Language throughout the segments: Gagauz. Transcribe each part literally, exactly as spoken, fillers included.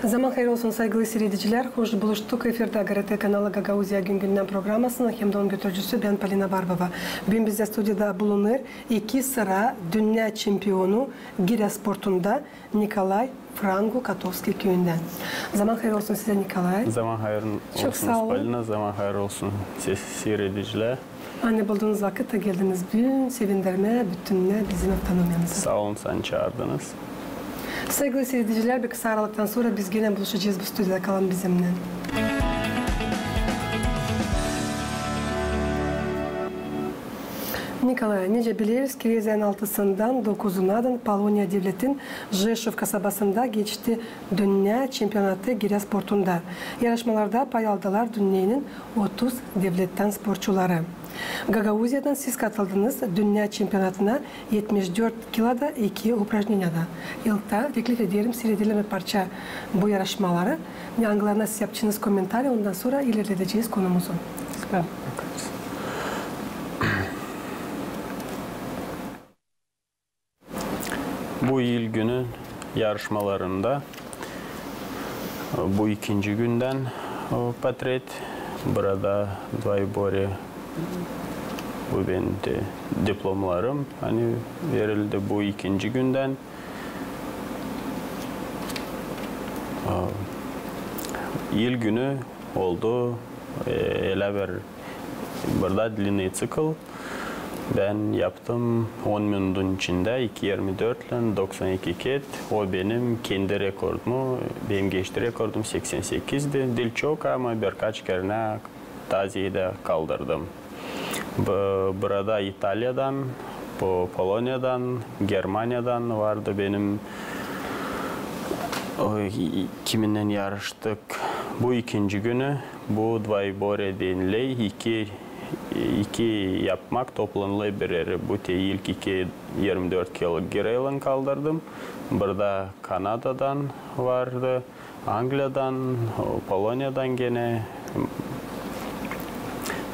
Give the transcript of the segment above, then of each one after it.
Zaman hayır olsun, saygılı siiredicilär. Hoş buluştuk. Efirdä GRT kanalı Gagauziya gün-gündän programasının hem dä onun götürücüsü bän, Polina Barbova. Büün bizdä studiyada bulunêr iki sıra dünnä çempionu girä sportunda Nikolay Frangu Kotovski küüyündän. Zaman hayır olsun sizä, Nikolay. Zaman hayır olsun, Polina. Zaman hayır olsun siiredicilär. Ani buldunuz vakıt da geldiniz büün sevindirmää bütün bizim avtonomiyamızı. Saa olun, sän çaardınız. Saygılı siiredicilär, bir kısa aralıktan sora biz genä buluşacez bu studiyada. Kalın bizimnän. Nikolay, nicä bileriz, kirezin altısından dokuzunadın Poloniya devletin Ješuv kasabasında geçti dünnä çempionatı girä sportunda. Yarışmalarda pay aldılar dünnenin otuz devlettän sportçuları. Gagauziyadan siz katıldınız dünnä çempionatına etmiş dört kiloda iki upražneniyada. İlktän teklif ederim siiredelim bir parça bu yarışmaları, angılarına siz yapacınız komentariy, ondan sora ilerledecez konumuzu. Bu yıl günü yarışmalarında, bu ikinci gündän, o, potret, burada двоеборье, bu benim dä diplomlarım, ani, verildi bu ikinci gündän. A, yıl günü oldu, e, elä bir burada длинный цикл. Bän yaptım on minudun içindä iki irmi dörtlän doksan iki ket. O benim kendi rekordum, benim geçti rekordum seksen sekizdi. Diil çok, ama birkaç kerä taa zeedä kaldırdım. B-, burada İtaliyadan, Po-, Poloniyadan, Germaniyadan vardı benim, o, i-, kiminnän yarıştık. Bu ikinci günü, bu двоеборье denilä, iki, iki yapmak toplanılı bir erä. Bu te ilk iki irmi dört kiloluk giräylän kaldırdım. Burada Kanadadan vardı, Angliyadan, o, Poloniyadan genä.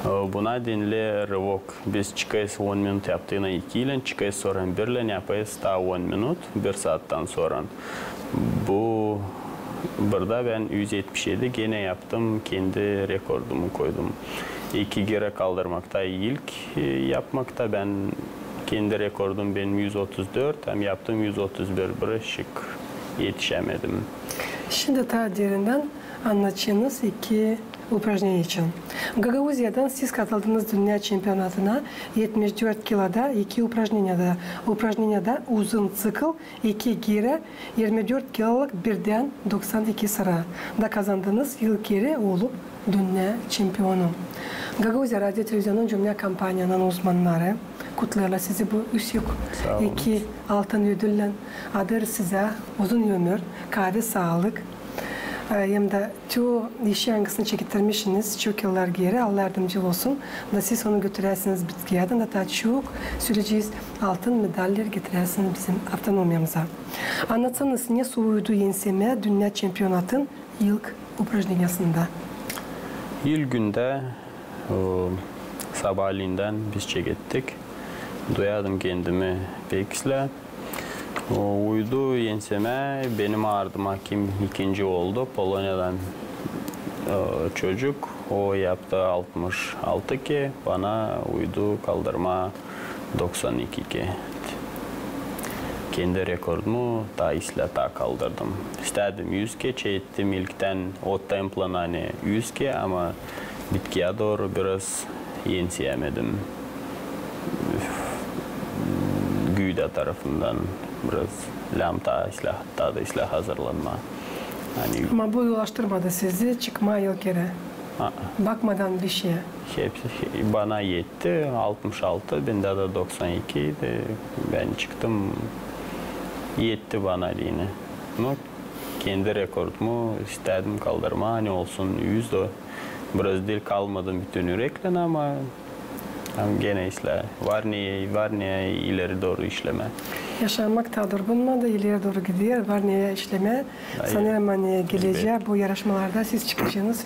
O, buna denilä рывок. Biz çıkêrız on minut yaptıına ikiylän, çıkêrız sora birlän, yapêrız taa on minut, bir saattan sora. Bu, burada bän üz etmiş edi genä yaptım, kendi rekordumu koydum. İki girä kaldırmakta, ilk, e, yapmakta bän kendi rekordum benim üz otuz dört, hem yaptım üz otuz bir, bir şık etişämedim. Şindi taa derindän annadacez iki upražneniya için. Gagauziyadan siz katıldınız dünnä çempionatına etmiş dört kiloda iki upražneniyada. Upražneniyada uzun ţikl, iki girä, irmi dört kiloluk birdän doksan iki sıra. Da kazandınız ilk kerä olup dünnä çempionu. Gagauziya radio televizionunun cümlä kompaniyanın uzmannarı kutlêêrlar sizi bu üüsek iki altın ödüllän. Adêêrız sizä uzun ömür, kavi saalık. E, hem dä tü işi, angısını çekettirmişsiniz çok yıllar geeri, Allah yardımcı olsun. Da siz onu götüräsiniz Bitkiyada, da taa çok süreceez altın medalleri getiräsiniz bizim avtonomiyamıza. Annadsanız, ne sizi uydu ensemää dünnä çempionatın ilk upražneniyasında? İlk gündä, o, sabaaliindän biz çekettik. Duyardım kendimi pek islää. O, uydu ensemää, benim ardıma kim ikinci oldu, Poloniyadan, e, çocuk, o yaptı altmış altı ke, bana uydu kaldırmaa doksan iki ke. Kendi rekordumu taa islää taa kaldırdım. İstädim üz ke, çekettim ilktän o templan, ani üz ke, ama Bitkiyä dooru biraz enseyämedim. Güüdä tarafından biraz lääzım taa islää, taa da islää hazırlanmaa. Ani... Ama bu yol açtırmadı sizi çıkmaa ilk kerä? Aa. Bakmadan bişeyä. Hepsi şey, bana etti, altmış altı, bendä dä doksan iki idi. Bän çıktım, etti bana deyni. Nu, kendi rekordumu istädim kaldırmaa, ani olsun üz dä. Biraz diil kalmadım bütün üreklän, ama, ama genä islää. Var ne, var ne ileri dooru işlemää. Yaşamak taa durgunmadı, ileri dooru gider, var ne işlemää. Sanêrım, ani gelecää bu yarışmalarda siz çıkacınız,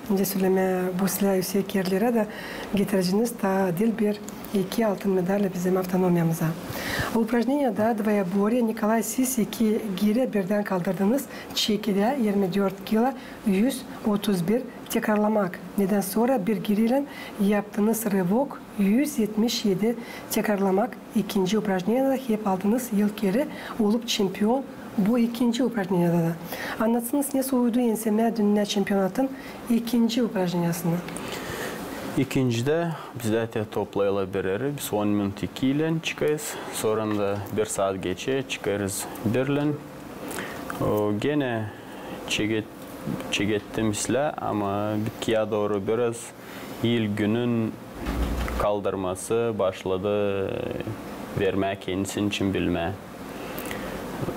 nicä sölemää, bu islää üüsek erlerä dä getireceniz taa diil bir iki altın medalä bizim avtonomiyamıza. Upražneniyada dvoeboryä, Nikolay, siz iki girä birdän kaldırdınız, çekidä irmi dört kilo, üz otuz bir tekrarlamak. Nedän sora bir girä yaptınız rıvok, üz etmiş edi tekrarlamak. İkinci upražneniyada hep aldınız ilk eri, olıp çempion bu ikinci upražneniyada da. Annatsınız, nesoy uydu ensemää dünnä çempionatın ikinci upražneniyasını? İkinciyä bizdä te toplêêrlar bir eri, biz on minut iki ilän çıkêrız, sora da bir saat geçä, çıkêrız birlän. O, genä çeket-, çekettim islää, ama bitkiä dooru biraz ilk günün kaldırması başladı vermää kendisini için bilmää.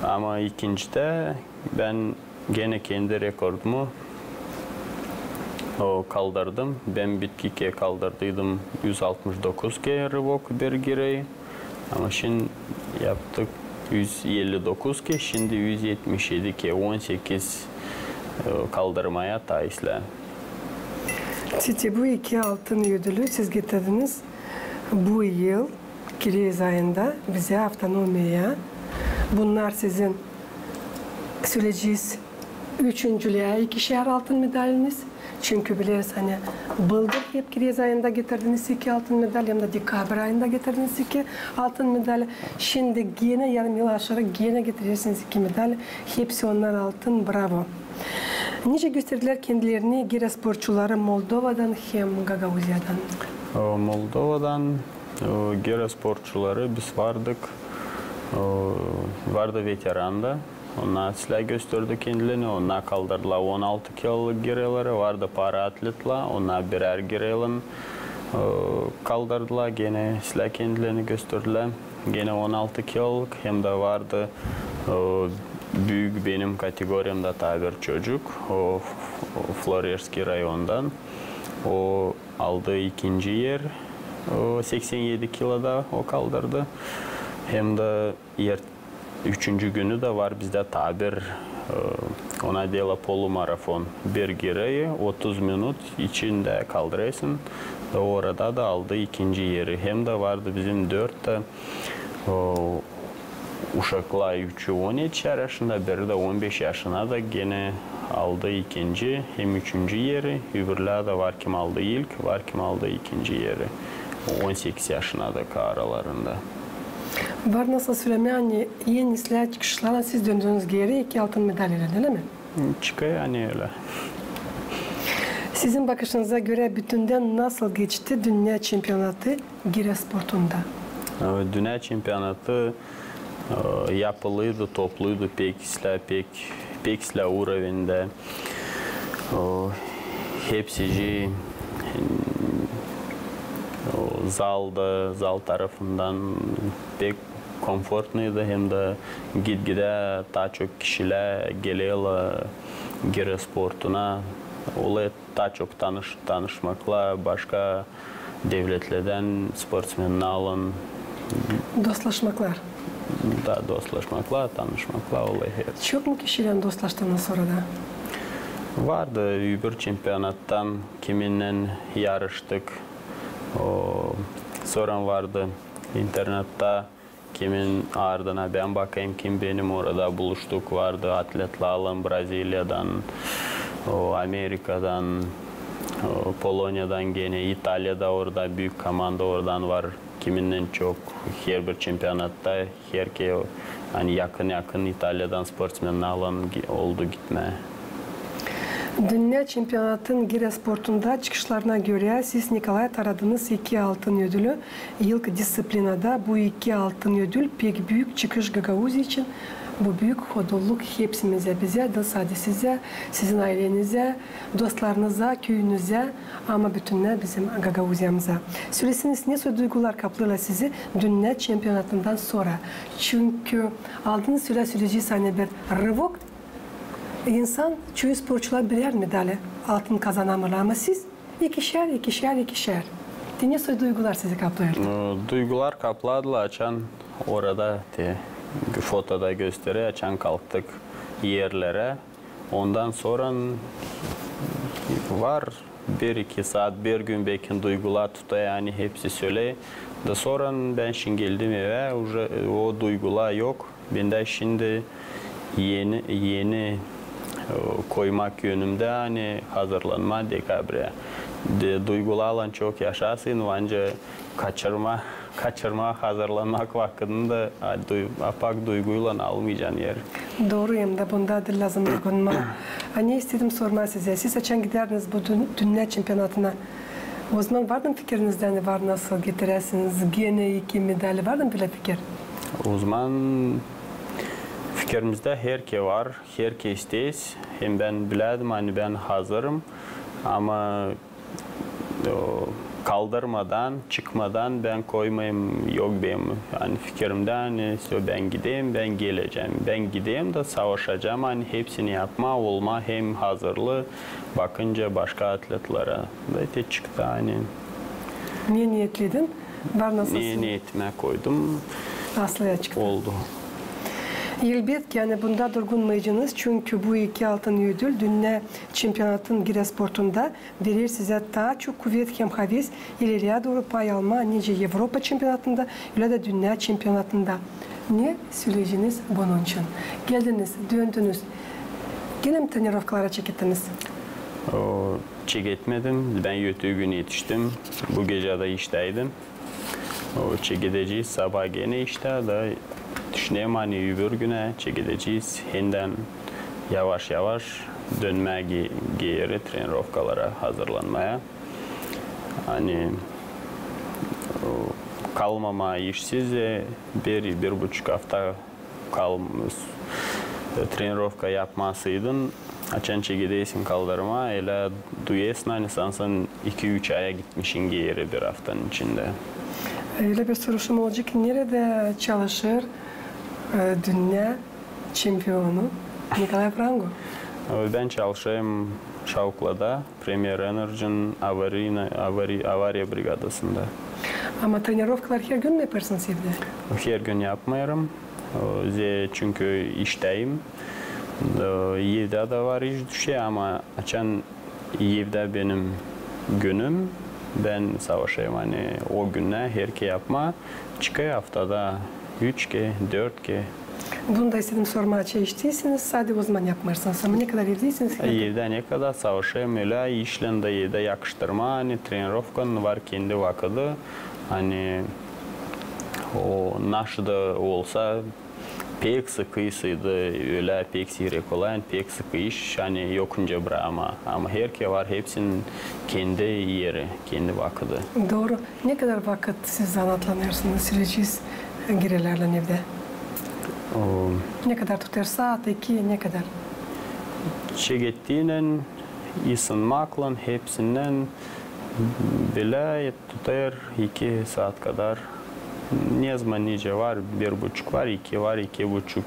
Ama ikincidä bän genä kendi rekordumu, o, kaldırdım. Bän bitkikä kaldırdıydım üz altmış dokuz kerä rıvok bir girä. Ama şindi yaptık üz elli dokuz kerä, şindi üz etmiş edi kerä, on sekiz, e, kaldırmaa taa islää. Te bu iki altın ödülü siz getirdiniz bu yıl kirez ayında bizä avtonomiyaya. Bunnar sizin, söleyecez, üçüncülää ikişär altın medaliniz. Çünkü bileriz, ani bıldır hep kirez ayında getirdiniz iki altın medal, hem dä dekabr ayında getirdiniz iki altın medal. Şindi genä yarım yıl aşırı genä getirersiniz iki medal. Hepsi onnar altın, bravo. Nicä gösterdilär kendilerini girä sportçuları Moldovadan hem Gagauziyadan? O, Moldovadan, o, girä sportçuları biz vardık, o, vardı veteran da. Onnar islää gösterdi kendilerini, onnar kaldırdılar on altı kiloluk girälär, vardı para atletlar, onnar birär girälän, e, kaldırdılar, genä islää kendilerini gösterdilär. Genä on altı kiloluk, hem dä vardı, e, büük benim kategoriyamda taa bir çocuk, o, F-, o, Florerskiy rayondan. O aldı ikinci er, o, seksen edi kiloda o kaldırdı. Hem dä er-, üçüncü günü dä var bizdä taa bir, e, ona deelä polumarafon. Bir girä, otuz minut içindä kaldırêrsın. Da orada da aldı ikinci eri. Hem dä vardı bizim dört tä, o, uşaklar, üçü on edi yaşında, biri dä on beş yaşında da genä aldı ikinci hem üçüncü eri. Öbürlär dä var kim aldı ilk, var kim aldı ikinci eri. On sekiz yaşında da aralarında. Var nasıl sölemää, ani en islää çıkışlarlan siz döndünüz geeri iki altın medal ilän, ölemii? Çıkêr, ani ölä. Sizin bakışınıza görä, bütündän nasıl geçti dünnä çempionatı girä sportunda? E, dünnä çempionatı, e, yapılıydı, topluydu, pek islää, pek, pek islää urovendä. O, hepsicii, o, zal da, zal tarafından pek komfortnıydı, hem dä gitgidä taa çok kişilär gelelär girä sportuna. Olêr taa çok tanış-, tanışmaklar, başka devletlerdän sportsmennarlan. Dostlaşmaklar. Da, dostlaşmaklar, tanışmaklar olêr hep. Çok mu kişilän dostlaştınız orada? Vardı, öbür çempionattan kiminnän yarıştık. O, sora vardı internatta, kimin ardına bän bakêrım, kim benim orada buluştuk, vardı atletlarlan Braziliyadan, o, Amerikadan, o, Poloniyadan genä, İtaliyada orada büük komanda oradan var. Kiminnän çok, herbir çempionatta herkez, ani yakın-yakın İtaliyadan sportsmennarlan gi-, oldu gitmää. Dünnä çempionatın girä sportunda çıkışlarına görä, siz, Nikolay, taradınız iki altın ödülü ilk disţiplinada. Bu iki altın ödül pek büük çıkış Gagauziya için. Bu büük hodulluk hepsimizä, bizä, diil sade sizä, sizin aylenizä, dostlarınıza, küüyünüzä, ama bütünnä bizim Gagauziyamıza. Söleseniz, nesoy duygular kaplêêrlar sizi dünnä çempionatından sora? Çünkü aldınız ölä, söleyecez, ani bir rıvok, insan, çoyu sportçular birär medal altın kazanamêêrlar, ama siz ikişär, ikişär, ikişär. Te nesoy duygular sizi kaplêêrdı? E, duygular kapladılar, açan Orada te fotoda gösterer, açan kalktık erlerä. Ondan sora var bir-iki saat, bir gün bekim duygular tutar, ani hepsi sölä. Da sora bän şindi geldim evä, uje o duygular yok. Bendä şindi eni, eni, e, koymak önümdä, ani hazırlanmaa dekabrä. De, duygularlan çok yaşarsın, anca kaçırmaa, kaçırmaa hazırlanmak vakıdını da, a, duy-, apak duyguylan almayacan er. Dooru, hem dä bunda diil lääzım yorgunmaa. A ne istedim sormaa sizä. Siz açan gidärdiniz bu dün-, dünnä çempionatına, ozaman vardı mı fikirinizdä, ani var nasıl getiräsiniz genä iki medali, vardı mı bölä fikir? Ozaman fikirimizdä herke var, herke isteer. Hem bän bilärdim, ani bän hazırım. Ama o, kaldırmadan, çıkmadan bän koymayım, yok benim, ani fikirimdä, ani, sö-, bän gideyim, bän gelecäm. Bän gideyim da savaşacam, ani hepsini yapmaa, olmaa hem hazırlı, bakınca başka atletlerä. Da te çıktı, ani. Ne niyetledin? Var nasıl? Ne niyetimä koydum. Aslıya çıktı. Oldu. Elbetki, ani bunda durgunmayacınız, çünkü bu iki altın ödül dünnä çempionatın girä sportunda verer sizä taa çok kuvet hem haves ileriyä dooru pay almaa nicä Evropa çempionatında, ölä dä dünnä çempionatında. Ne söleyeceniz bunun için? Geldiniz, döndünüz. Genä mi trenirovkalara çekettiniz? O, çeketmedim. Bän öteki gün etiştim. Bu gecä dä iştäydim. O, çekedecez sabaa genä iştä da düşünerim, ani öbür günä çekedecez. Hendän yavaş-yavaş dönmää ge-, geeri trenirovkalara hazırlanmaya. Ani, o, kalmamaa işsiz, e, bir, bir buçuk afta kal-, e, trenirovka yapmasaydın, açan çekedeysin kaldırmaa, ölä duyêrsın, ani sansın iki-üç aya gitmişin geeri bir aftanın içindä. Ölä bir soruşum olacek, neredä çalışêr, e, dünnä çempionu Nikolay Frango? E, bän çalışêrım Şauklada, Premier Energy'nin avariya, avari-, avariya brigadasında. Ama trenirovkaları her gün mü yapêrsınız evdä? Her gün yapmêêrım. O, ze-, çünkü iştäyim. E, evdä dä var iş düşer, ama açan evdä benim günüm, bän savaşêrım, ani o günnä herke yapmaa, çıkêr aftada üç kerä, dört kerä. Bunu da istedim sormaa, açan iştäyseniz, sade ozaman yapmêêrsınız, ama ne kadar evdäyseniz, her gün. Evdä ne kadar savaşêrım, ölä işlän dä evdä yakıştırmaa, ani trenirovkanın var kendi vakıdı, ani o naşıda olsa, pek sıkıysaydı, ölä pek siirek olêr, pek sıkı iş, ani yokunca brakmaa. Ama herke var, hepsinin kendi eri, kendi vakıdı. Dooru. Ne kadar vakıt siz zanaatlanêrsınız, söleyecez, girelärlän evdä? O, ne kadar tutêr, saat, iki, ne kadar? Çekettiynän, isınmaklan, hepsindän bilä tutêr iki saat kadar. Nezaman nicä var, bir buçuk var, iki var, iki buçuk.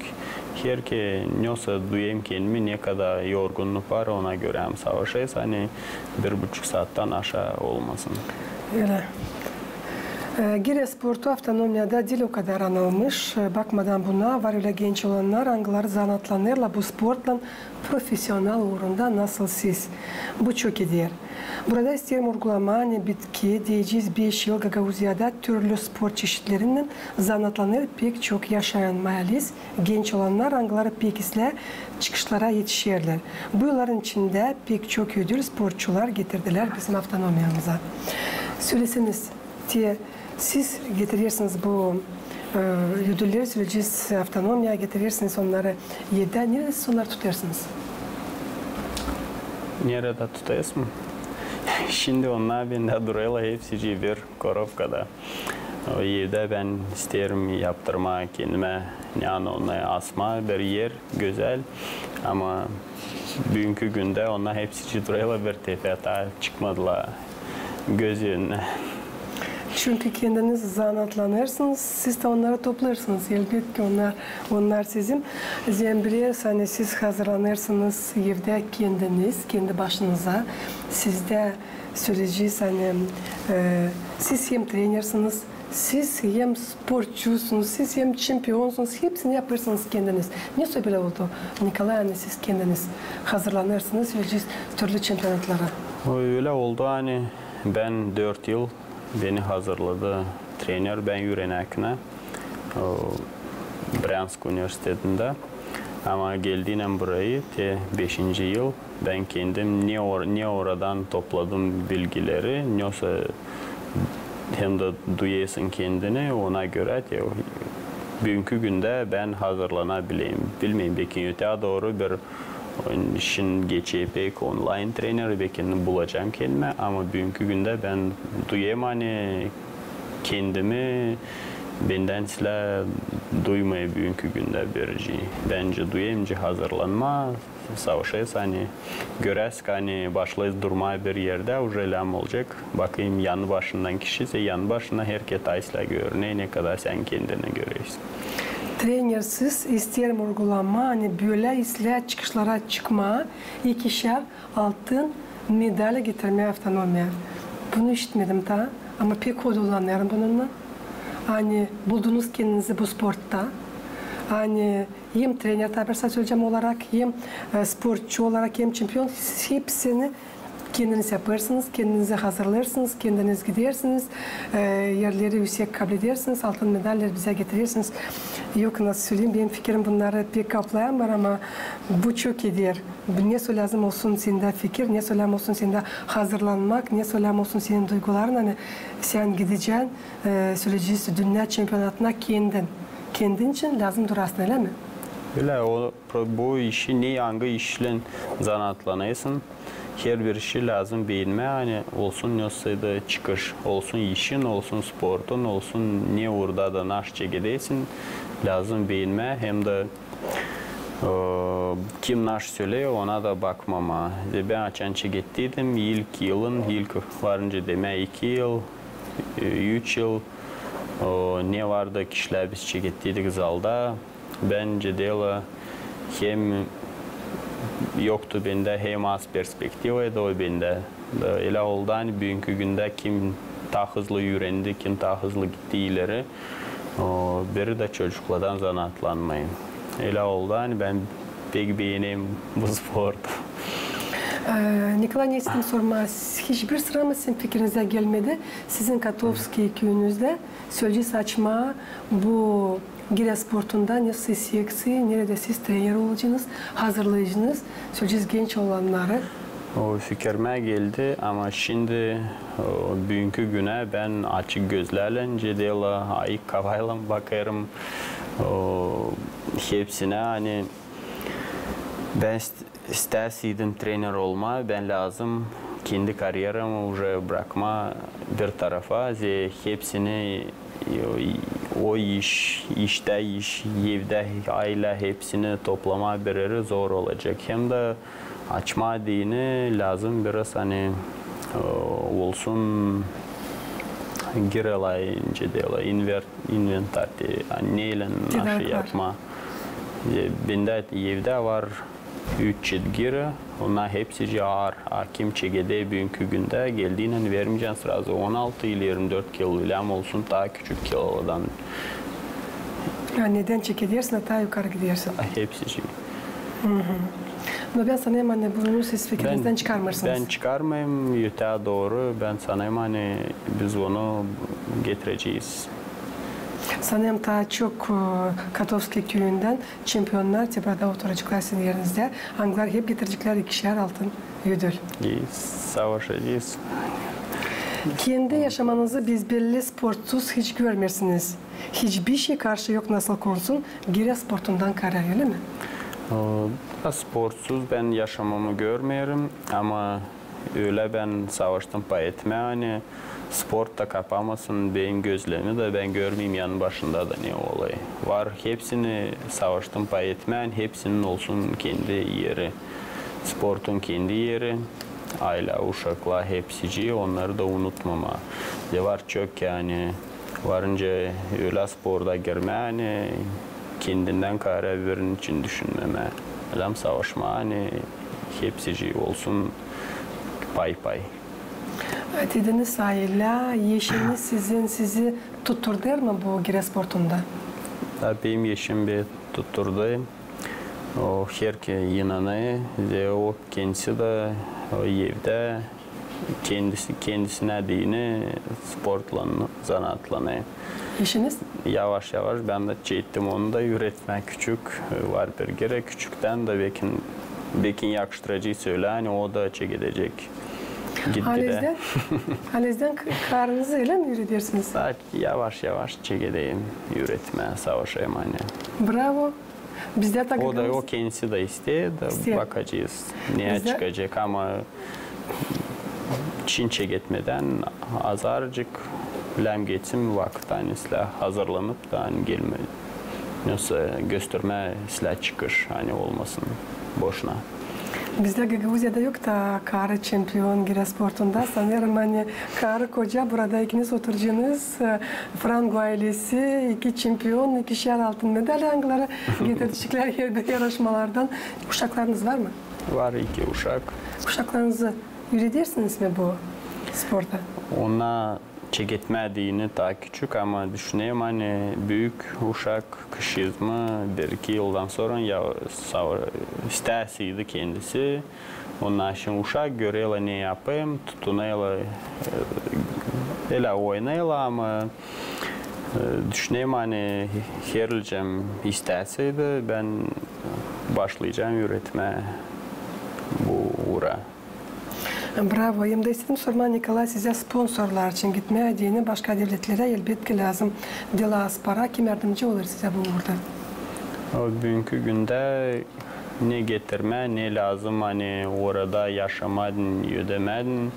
Herke nesä duyêrım kendimi, ne kadar yorgunnuk var, ona görä savaşêrız, ani bir buçuk saattan aşaa olmasın. Ölä. E, girä sportu avtonomiyada diil o kadar anılmış. E, bakmadan buna, var ölä genç olannar, angıları zanaatlanêrlar bu sportlan profesional uurunda, nasıl siz. Bu çok eder. Burada isteerim urgulamaa, ani bitkiyä deyecez beş yıl Gagauziyada türlü sport çeşitlerinnän zanaatlanêr pek çok yaşayan maaliz genç olannar, angıları pek islää çıkışlara etişerlär. Bu yılların içindä pek çok ödül sportçular getirdilär bizim avtonomiyamıza. Söleseniz, te siz getirersiniz bu, e, ödülleri, söleyecez, avtonomiyaya getirersiniz onnarı evdä. Neredä siz onnarı tutêrsınız? Neredä tutêrsın? Şindi onnar bendä durêrlar hepsicii bir korobkada. O evdä bän isteerim yaptırmaa kendimä, ani onnarı asmaa bir er gözäl. Ama büünkü gündä onnar hepsicii durêrlar bir tepä, taa çıkmadılar göz önünä. Çünkü kendiniz zanaatlanêrsınız, siz dä onnarı toplêêrsınız. Elbetki, onnar, onnar sizin. Zerä bileriz, ani siz hazırlanêrsınız evdä kendiniz, kendi başınıza. Sizdä, söleyecez, ani, e, siz hem trenersiniz, Siz hem sportçusunuz, siz hem çempionsunuz, hepsini yapêrsınız kendiniz. Nesoy bölä oldu, Nikolay, ani siz kendiniz hazırlanêrsınız ölä türlü çempionatlara? O ölä oldu, ani bän dört yıl beni hazırladı trener, bän üürenärkänä, o, Bryansk universitetindä. Ama geldiynän burayı, te beşinci yıl, bän kendim ne or-, ne oradan topladım bilgileri, nesoy hem dä duyêrsın kendini, ona görä te büünkü gündä bän hazırlanabileyim. Bilmeerim, bekim ötää dooru bir, şindi geçer pek onlayn trener, bekim bulacam kendimä, ama büünkü gündä bän duyêrım, ani kendimi bendän islää duymêêr büünkü gündä birinci. Bän dä duyêrım, dä hazırlanmaa, savaşêrsın, ani göräsin, ani başlêêrsın durmaa bir erdä, uje lääzım olacek. Bakayım, yanı başından kişi, te yanı başından herkez taa islää görünüy, ne kadar sän kendini göreersin. Trenersiz, isteerim urgulamaa, ani bölä islää çıkışlara çıkmaa, ikişär altın medal getirmää Avtonomiyaya. Bunu işitmedim taa, ama pek hodullanêrım bununnan. Ani buldunuz kendinizi bu sportta. Ani hem trener, taa bir saat söleyecäm, olarak, hem, e, sportçu olarak, hem çempion, siz hepsini kendiniz yapêrsınız, kendinizi hazırlêêrsınız, kendiniz gidersiniz, e, erleri üüsek kabledersiniz, altın medalleri bizä getirersiniz. Yok, nasıl söleyim, benim fikirim bunnarı pek kaplayamêêr, ama bu çok eder. Nesoy lääzım olsun sendä fikir, nesoy lääzım olsun sendä hazırlanmak, nesoy lääzım olsun senin duyguların, ani sän gidecän, e, söleyecez, dünnä çempionatına kendin. Kendin için lääzım durasın, ölä mi? Ölä, o, bu işi, ne angı işlän zanaatlanêrsın, herbir işi lääzım beenmää, ani olsun nesoy da çıkış, olsun işin, olsun sportun, olsun ne uurda da naşey çekedeysin, lääzüm beenmää, hem dä, e, kim naşey söleer, ona da bakmamaa. Bän açan çekettiydim, ilk yılın, ilk, varınca demää iki yıl, e, üç yıl, e, ne vardı kişilär, biz çekettiydik zalda. Bän dä dela hem yoktu bendä, hem az perspektivaydı o bendä. Da ölä oldu, ani büünkü gündä kim taa hızlı üürendi, kim taa hızlı gitti ileri, o, biri dä çocuklardan zanaatlanmayın. Ölä oldu, ani bän pek beenerim bu sportu. E, Nikolay, ne isteerim sormaa, hiçbir sıra mı sizin fikirinizä gelmedi, sizin Kotovskiy küüyünüzdä söleyecez açmaa bu girä sportunda nesoy sekţiya, neredä siz trener olacenız, hazırlayacenız, söleyecez genç oolannarı? O fikirimä geldi, ama şindi, o, büünkü günä bän açık gözlärlän, dä dela ayık kafaylan bakêrım, o, hepsinä, ani bän ist-, istäsiydim trener olmaa, bän lääzım kendi karieramı uje brakmaa bir tarafa, zerä hepsini, o, o iş, iştä iş, evdä aylä, hepsini toplamaa bir erä zor olacek. Hem dä açmaa deyni lääzım biraz, ani, e, olsun girä layınca dela, inver-, inventar, te, ani neylän naşey yapmaa. E, bendä evdä var üç çeşit girä, onnar hepsicii aar, a kim çekeder büünkü gündä, geldiynän vermeyecän srazu on altı il, irmi dört kilo, lääzım olsun taa küçük kilolardan. Ya, nedän çekedersin, taa yukarı gidersin. A, hepsicii. No bän sanêrım, ani bunu siz fikirizdän çıkarmêêrsınız. Bän çıkarmêêrım, ötää dooru, bän sanêrım, ani biz onu getirecez. Sanêrım, taa çok, e, Kotovskiy küüyündän çempionnar te burada oturaceklar sizin erinizdä, angıları hep getireceklär ikişär altın ödül. İi, savaşacez. Kendi yaşamanızı biz belli sportsuz hiç görmeersiniz. Hiçbir şey karşı yok, nasıl konsun, girä sportundan kaarä, ölä mi? O, sportsuz bän yaşamamı görmeerim, ama ölä bän savaştım pay etmää, ani sport da kapamasın benim gözlerimi da bän görmeyim yanı başında da ne olêr. Var, hepsini savaştım pay etmää, hepsinin olsun kendi eri. Sportun kendi eri, aylä, uşaklar, hepsicii, onnarı da unutmamaa. Zerä var çok, ani varınca ölä sporta girmää, ani kendindän kaarä birinin için düşünmemää. Lääzım savaşmaa, ani hepsicii olsun pay-pay. Dediniz, aylä, eşiniz sizin sizi tutturdêr mı bu girä sportunda? Da, benim eşim beni tutturdu. O herkezi inanêr, o kendisi dä, o evdä, kendisi, kendisinä deyni sportlan zanaatlanêr. Eşiniz? Yavaş-yavaş bän dä çektim onu da üüretmää küçük, var bir kerä küçüktän dä bekin, bekin yakıştıracı söleer, ani o da çekedecek. Gitgidä. Halizdän, halizdän k-, karınızı ölä mi üüredersiniz? Da, yavaş-yavaş çekedeyim üüretmää, savaşêrım ani. Bravo. Bizdä tä... O da, o kendisi dä isteer, da bakacez, ne çıkacek, ama çin çeketmedän azarcık lääzım geçsin vakıt, ani islää hazırlanıp da, ani gelmää, nasıl göstermää islää çıkış, ani olmasın boşuna. Bizdä Gagauziyada yok tä karı çempion girä sportunda. Sanêrım, ani karı-koca burada ikiniz oturacınız, e, Frango aylesi, iki çempion, ikişär altın medal, angıları getirdişiklär yarışmalardan. Uşaklarınız var mı? Var iki uşak. Uşaklarınızı üüredersiniz mi bu sporta? Onnar çeketmää deyni taa küçük, ama düşünerim, ani büük uşak, kızçıızımı bir-iki yıldan sora ya, sa-, isteer, isteydi kendisi. Onnar şindi uşak, görerlär ne yapêrım, tutunêrlar, e, ölä oynêêrlar, ama, e, düşünerim, ani herlicem isteer, isteydi, bän başlayacam üüretmää bu uura. Bravo. Hem dä istedim sormaa, Nikolay, sizä sponsorlar için gitmää deyni başka devletlerä elbetki lääzım dilaas para. Kim yardımcı olêr sizä bu uurda? O, büünkü gündä ne getirmää, ne lääzım, ani orada yaşamaa deyni, ödemää deyni,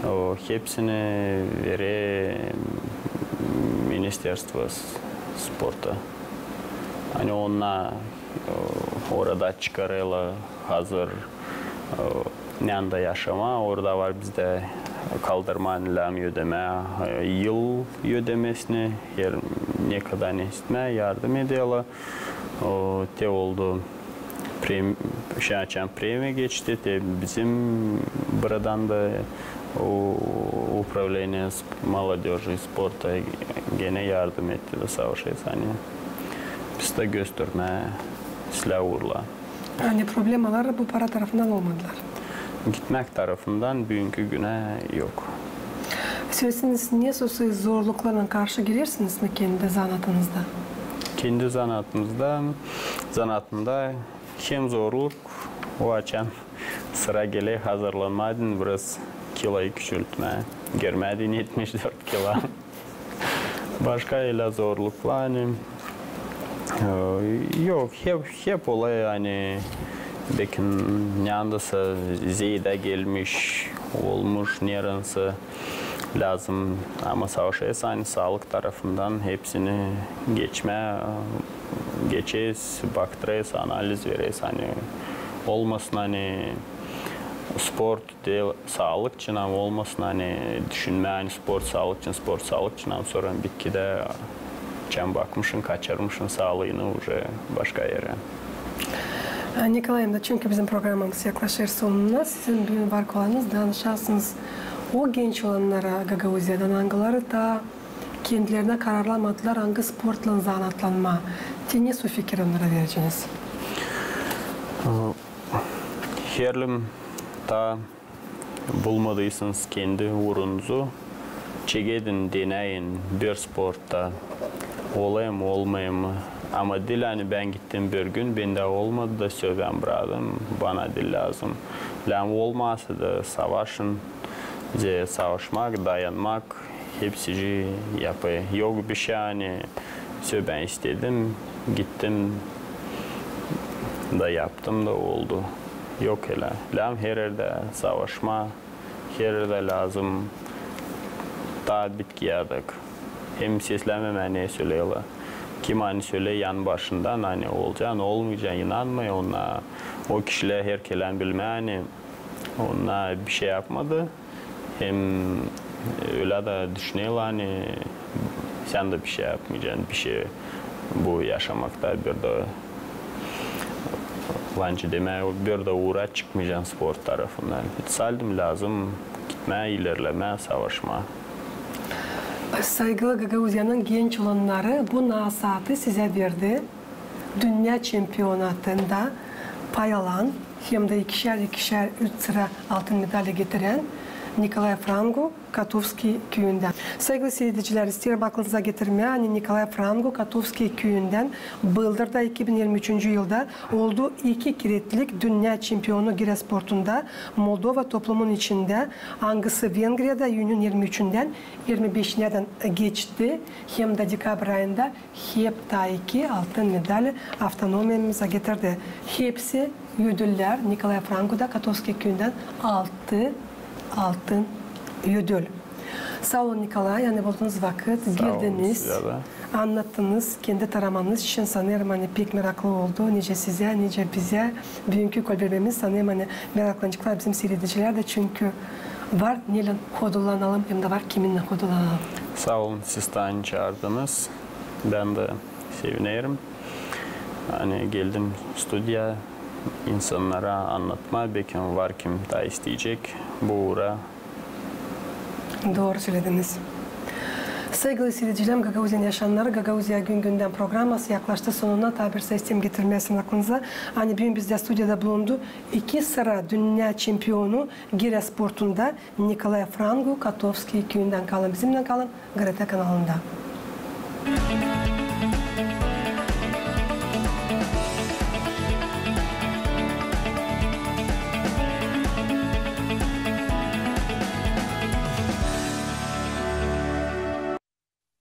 o, hepsini verer Ministerstvo s-, sporta. Ani onnar, o, orada çıkarêrlar hazır, e, nända yaşamaa, orada var bizdä kaldırma, lääzım ödemää, e, yıl ödemesini, her ne kadar ne istää, yardım ederlär. O, te oldu prem-, şindi açan premiya geçti, te bizim buradan da o, управление молодёжи и спорта genä yardım etti da savaşêrız, ani biz dä göstermää islää uurlar. Ani problemalar bu para tarafından olmadılar? Gitmäk tarafından büünkü günä yok. Söläseniz, ne soy zorluklarlan karşı gelersiniz mi kendi zanaatınızda? Kendi zanaatımızda, zanaatımda hem zorluk, o açan sıra geler hazırlanmaa deyni biraz kiloyu küçültmää, gelmää deyni etmiş dört kilo. Başka ölä zorluklar, ani, e, yok, hep, hep olêr, ani bekim näändäsä zeedä gelmiş, olmuş neredensa lääzım, ama savaşêrsın, ani saalık tarafından hepsini geçmää, geçer, baktırêr, analiz verer, ani olmasın, ani sport te saalık için, ama olmasın, ani düşünmää, ani sport saalık için, sport saalık için, ama sora bitkidä çän bakmışın, kaçırmışın saalıını uje başka erä. Nikolay, hem dä çünkü bizim programamız yaklaşêr sonuna, sizin büün var kolayınız danışasınız o genç olannara Gagauziyadan, angıları taa kendilerinä kararlanmadılar, angı sportlan zanaatlanmaa. Te ne soy fikir onnara vereceniz? Herliim taa bulmadıysınız kendi uurunuzu, çekedin, denäyin bir sportta, olêr mı, olmêêr mı. Ama diil, ani bän gittim bir gün, bendä olmadı da, sö, bän braktım, bana diil lääzım. Lääzım olmasa da savaşın, ze savaşmak, dayanmak, hepsicii yapêr. Yok bişey, ani sö, bän istedim, gittim da yaptım da oldu. Yok ölä. Lääzım her erdä savaşmaa, her erdä lääzım taa bitkiyädäk. Hem seslämemää, ne söleerlär. Kim ani söleer yan başından, ani olacan, olmayacan, inanmêêr ona. O kişilär herkölän bilmää, ani ona bişey yapmadı. Hem ölä dä düşünerlär, ani sän dä bişey yapmayacan, bişey bu yaşamakta bir dä Bence demää, o bir dä uura çıkmayacam sport tarafından. Saldım lääzım gitmää, ilerlemää, savaşmaa. Saygılı Gagauziyanın genç olannarı bu nasaatı sizä verdi. Dünnä çempionatında pay alan hem dä ikişär, ikişär, üç sıra altın medali getirän Nikolay Frangu Kotovskiy küüyündän. Saygılı siiredicilär, isteerim aklınıza getirmää, ani Nikolay Frangu Kotovskiy küüyündän Bıldırda iki bin irmi üçüncü yılda oldu iki keretlik dünnä çempionu girä sportunda Moldova toplumun içindä, angısı Vengriyada iyünün irmi üçündän irmi beşinä geçti, hem dä dekabrä ayında hep taa iki altın medali avtonomiyamıza getirdi. Hepsi ödüllär Nikolay Franguda Kotovskiy küüyündän altı altın ödül. Saa olun, Nikolay, ani buldunuz vakıt, geldiniz, annattınız kendi taramanız için. Sanêrım, ani pek meraklı oldu nicä sizä, nicä bizä. Büünkü kolbermämiz, sanêrım, ani meraklanaceklar bizim siiredicilär dä, çünkü var neylän hodullanalım hem dä var kiminnän hodullanalım. Saa olun, siz taa çaardınız. Bän dä sevinerim, ani geldim studiyaya insannara annatmaa, bekim var kim taa isteyecek bu uura. Dooru sölediniz. Saygılı siiredicilär, Gagauziyanın yaşayanları, Gagauziya gün-gündän programması yaklaştı sonuna. Taa bir şey isteerim getirmää sizin aklınıza, ani büün bizdä studiyada bulundu iki sıra dünnä çempionu girä sportunda Nikolay Frangu Kotovskiy küüyündän. Kalın bizimnän, kalın GRT kanalında.